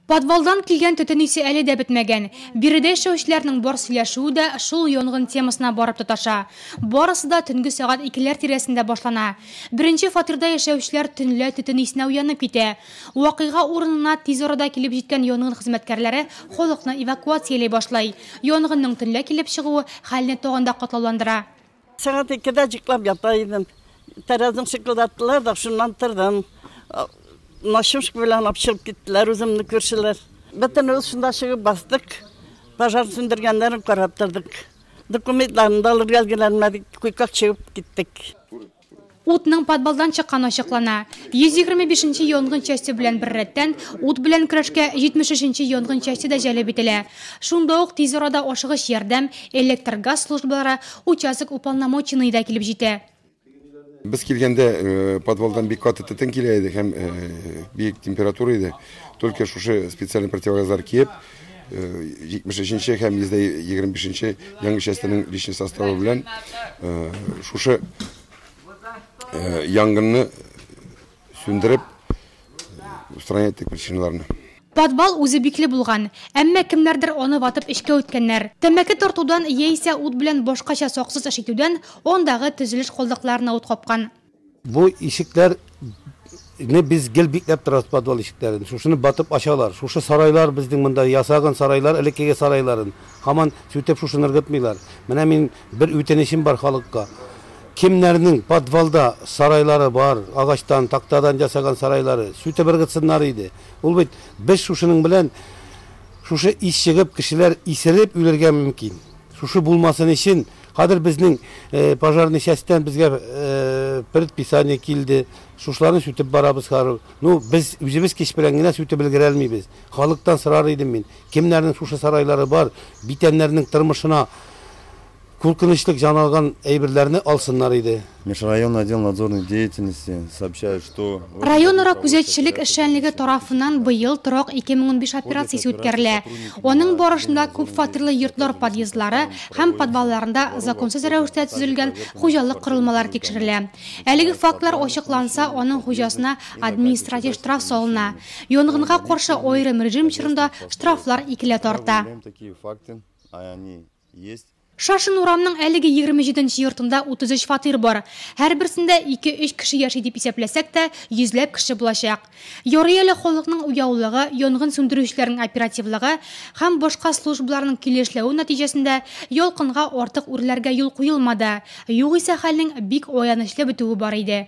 Подвалдан килгән төтен исе әле дә бетмәгән. Биредә яшәүчеләрнең бар сөйләшүе дә шул янгын темасына барып тоташа. Барысы да төнге сәгать икеләр тирәсендә башлана. Беренче фатирда яшәүчеләр төнлә төтен исенә уянып китә. Вакыйга урынына тиз арада килеп җиткән янгын хезмәткәрләре халыкны эвакуацияли башлый. Янгынның төнлә килеп чыгуы хәлне тагын да катлауландыра. Сәгать икедә йоклап ята идем. Тәрәзәне шыкылдаттылар да, шуннан тордым. Ночнушка белән алып чыгып киттеләр үземне күршеләр. Бөтенебез шунда чыгып бастык. Пожар сүндергәннәрен карап тордык. Документларны да алырга өлгерәлмәдек, куйкак чыгып киттек. Утның подвалдан чыкканы ачыклана. 125 нче янгын часте белән беррәттән, ут белән көрәшкә 73 нче янгын часте дә җәлеп ителә. Шунда ук тиз арада ашыгыч ярдәм, электр-газ службалары, участок уполномоченные да килеп җитә. Без килгәндә подвалдан бик каты төтен килә иде һәм бик температура иде. Только шушы специальный противогазлар киеп, 73 нче һәм 125 нче янгын частеның личный составы белән шушы янгынны сүндереп, устранять иттек причиналарны. Подвал үзе бикле булган, әмма кемнәрдер аны ватып эчкә үткәннәр. Тәмәке тартудан яисә ут белән башкача саксыз эш итүдән андагы төзелеш калдыкларына ут капкан. Бу ишекләр не без гел бикләп торабыз, подвал ишекләрен. Шушыны батып ачалар. Шушы сарайлар безнең монда ясаган сарайлар, элеккеге сарайларын һаман сүтеп шушыны ыргытмыйлар. Менә мин бер үтенечем бар халыкка. Кемнәрнең подвалда сарайлары бар, агачтан, тактадан ясаган сарайлары, сүтеп ыргытсыннар иде. Ул бит без шушының белән шушы ис чыгып, кешеләр исереп үлергә мөмкин. Шушы булмасын өчен, хәзер безнең пожарный частьтән безгә предписание килде. Шушыларны сүтеп барабыз хәзер. Ну, без үзебез кич белән генә сүтеп өлгерә алмыйбыз. Халыктан сорар идем мин. Кемнәрнең шушы сарайлары бар, бүтәннәрнең тормышына куркынычлык җаналган әйберләрне алсыннар иде. Межрайонный отдел надзорной деятельности сообщает, что Районара күзәтчелек эшчәнлеге тарафыннан быел Торак 2015 операциясе үткәрелә. Аның барышында күпфатирлы йортлар подъездлары һәм подвалларында законсыз рәвештә төзелгән хуҗалык корылмалары тикшерелә. Әлеге фактлар ачыкланса, аның хуҗасына административ штраф салына. Янгынга каршы аерым режим чорында штрафлар икеләтә арта. Такие факты, а они есть. Шашин урамның әлеге 27 йортында 33 фатир бар. Һәрберсендә 2-3 кеше яши дип исәпләсәк тә, йөзләп кеше булачак. Ярый әле халыкның уяулыгы, янгын сүндерүчеләрнең оперативлыгы һәм башка службаларның килешләве нәтиҗәсендә ялкынга артык үрләргә юл куелмады. Югыйсә хәлнең бик аянычлы бетүе бар иде.